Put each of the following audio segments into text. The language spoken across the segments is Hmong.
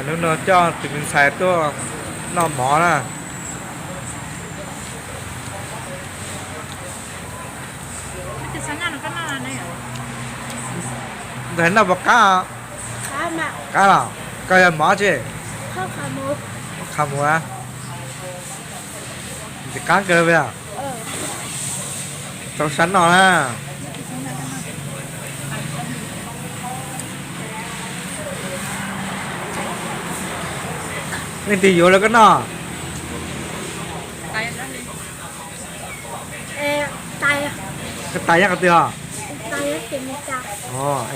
Hnub no coj tus me ntxhais tuaj noj mov na. Ntxhais noj puas qab? Qab los? Koj yog mov tsi? Qhab mus. Ntxim qab kawg li. Tau sab noj na. Leej twg yuav rau koj noj? Koj tais nyob qhov twg os?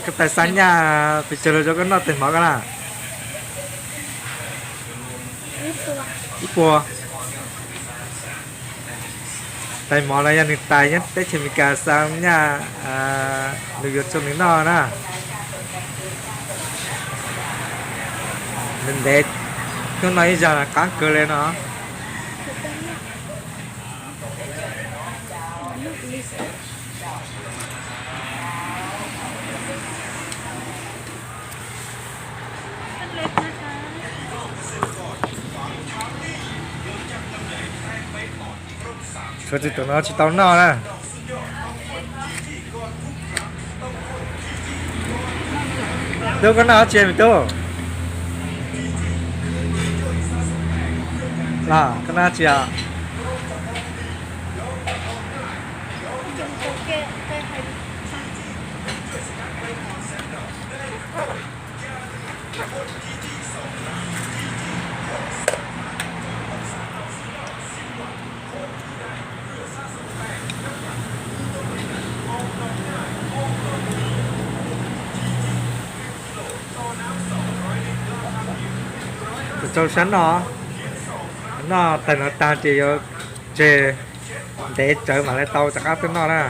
Koj tais xa nyaj pes tsawg los rau koj noj tais mov koj na? Ib puas. Tais mov no yog nws tais nyob teb chaws Amelikas xa nyaj, nws yuav rau nws noj na. Ntev ntev, hnub no ib zag qab kawg li no. Tshuav tus no tsis tau noj na. Tub, koj noj dab tsi me tub? Los koj noj dab tsi os? Tus tsaug sab noj, noj tais no tag ces yuav tseg ntev tsawv mam li tau rov qab tuaj noj na.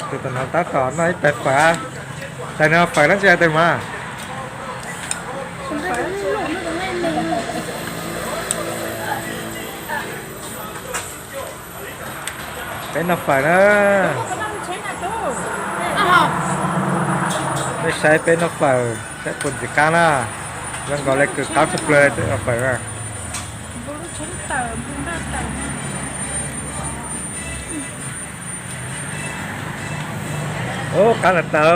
Tus tom no tab tom noj ib tais fawm. Tais no fawm dab tsi tais mas? Peb noj fawm na. Peb saib peb noj fawm saib puas ntxim qab na. Zoo nkaus li kws qab tshaj plaws peb noj fawm na. Ub, qab tas tas.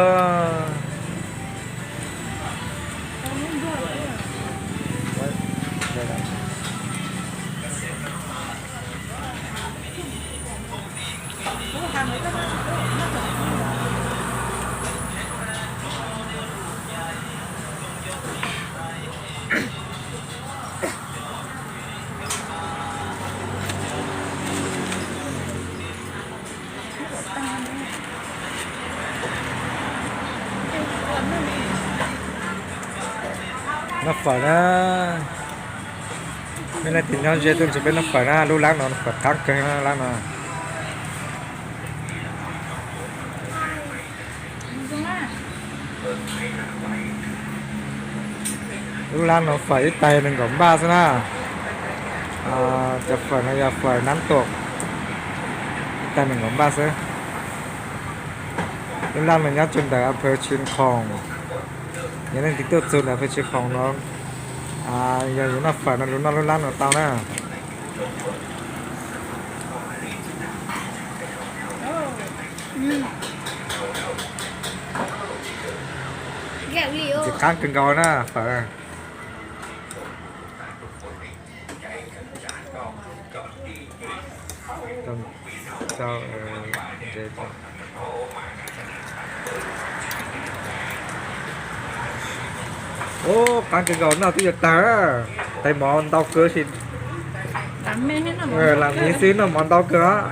Noj fawm na. Nej leej twg nyob ze tuaj nrog peb noj fawm na, lub lab no fawm qab kawg lab no. Lub lab no fawm ib tais nees nkaum npaj xwb na. Cov fawm no yog fawm nab tuam, ib tais nees nkaum npaj xwb. Lub lab no nyob rau ntawm a phaw Tshis Khoom. Yog leej twg tuaj txug ntawm a phaw Tshis Khoom no, yog yuav noj fawm no los noj lub lab no tau na. Ntxim qab kawg nkaus na fawm. Ub, qab kawg nkaus, noj twb yuav tag. Tais mov ntau kawg si. Lam miv xwb noj mov ntau kawg os.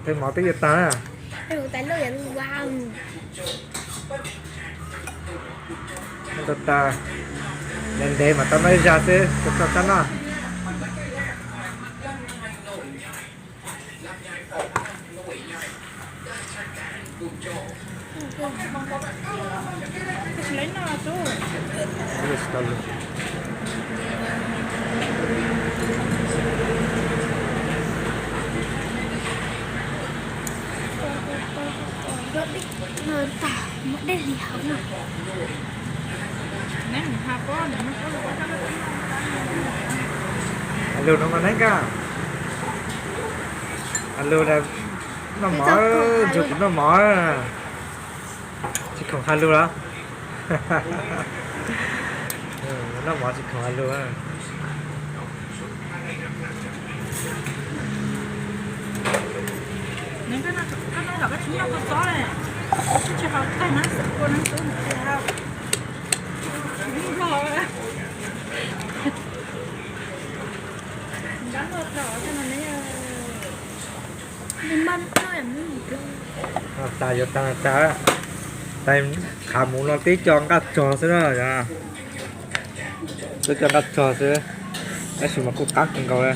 Tais mov twb yuav tag. Noj tag, ntev ntev mas tau noj ib zag xwb, tau txhob noj. Tag, muab dej hliv hauv na. Lug no mas neeb koj. Lug, noj mov, ntsug kuv noj mov. Tsis khoom hais lus los? Noj mov tsis khoom hais lus. Tas yuav tas tas, tais khav mus no tib co nqaj tsog xwb na. Tib co nqaj tsog xwb, tab sis mas kuj qab kawg nkaus li.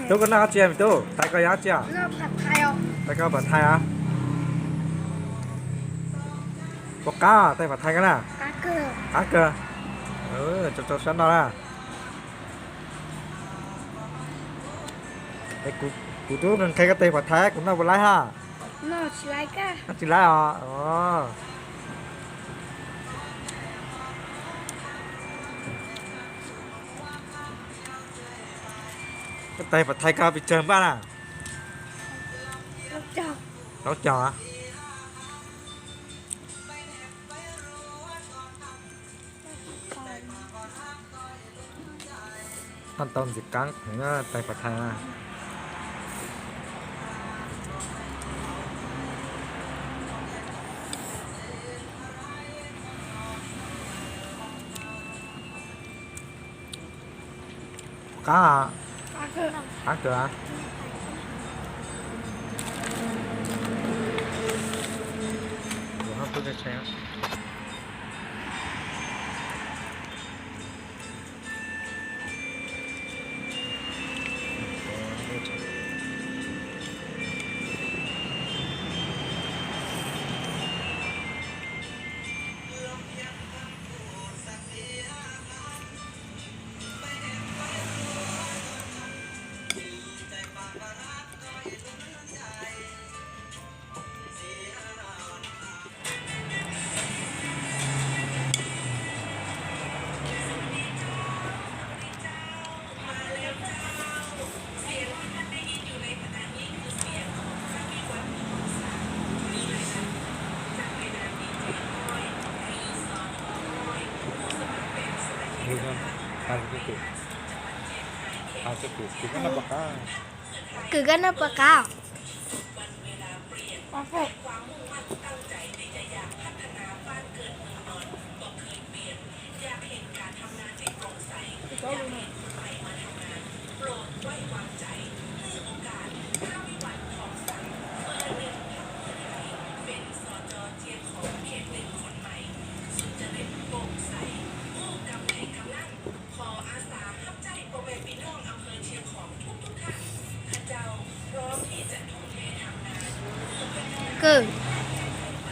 Tub, koj noj dab tsi me tub? Tais koj yog dab tsi? Tais koj phav thais a? Puas qab tais phav thais koj na? Qab kawg. Tso rau sab noj na. Kuv twb nqhis koj tais phav thais, kuv noj puas laib ha? Noj tsis laib os. Koj tais phav thais koj pes tsawg npaj na? Plaub caug. Tau ntxiv qab heev tais phav thais. Qab, qab kawg. Kwv koj noj puas qab? Kwv,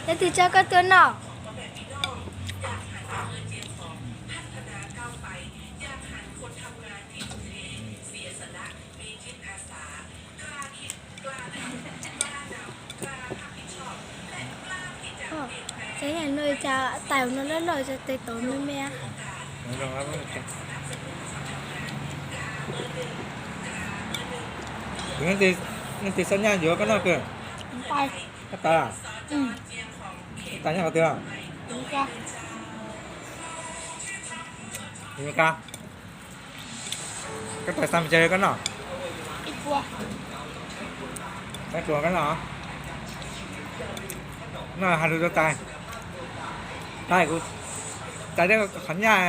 leej twg coj koj tuaj noj? Ces no cas tais no loj loj, tais tod me me. Leej twg xa nyaj yuav koj noj kawg? Koj tais, koj tais nyob qhov twg? Koj tais xa me ntsis koj noj. Tais tuag koj noj. Noj hais lus rau tais. Tais, kuv tais, qhov nyaj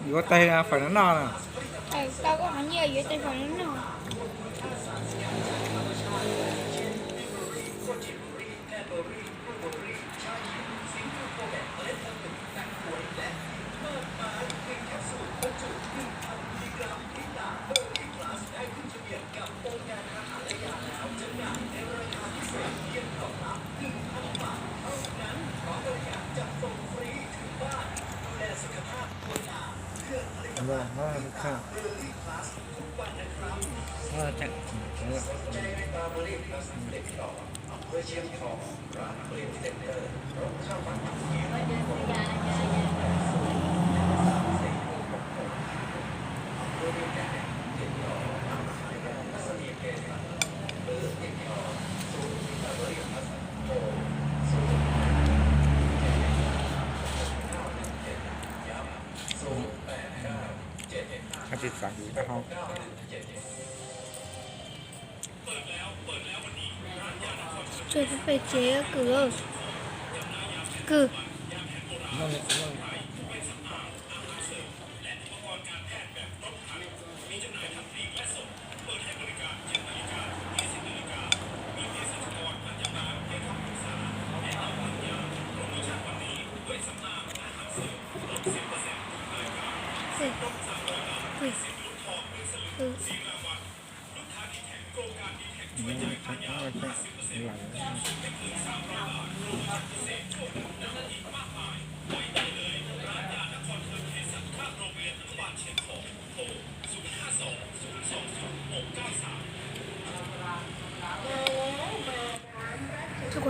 yuav tais fawm no noj. Tsis xav hauv. Tsuag peb pes tsev kwv, kwv.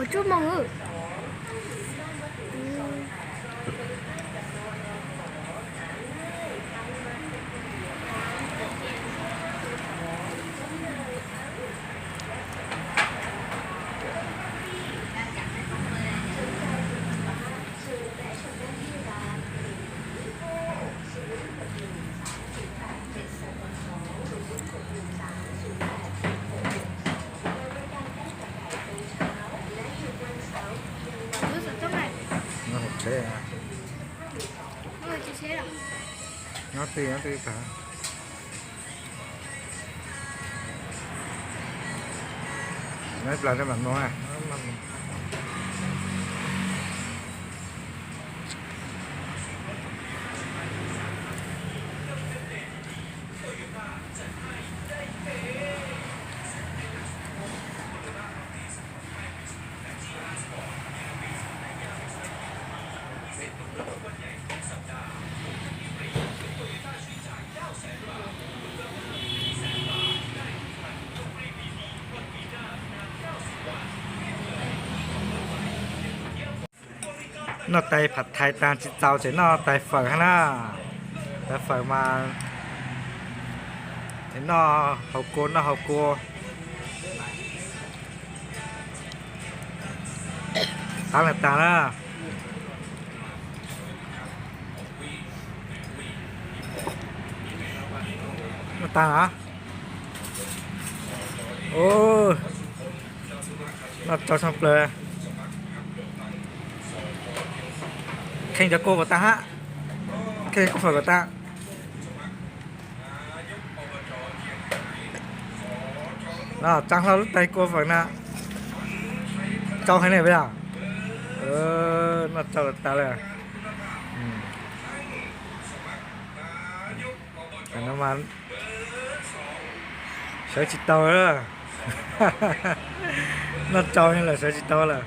Tsuag moo. Nyob hauv tsheb. Nyob twj nyob twj tag. Nyob ib plag mam mus. Noj tais phav thais tag tsis txaus ces noj tais fawm hab na. Tais fawm mas noj hauv kua, noj hauv kua. Tab lawm tag na. Noj tag na. Noj tsau tshaj plaws. Kheej cov kua kom tag hab. Kheej kua fawm kom tag. No tsaa hlo lub tais kua fawm na. Tsau heev ne peb yog. Noj tsau tas lawm. Sawv tsis tau lawm. Noj tsau lawm sawv tsis tau lawm.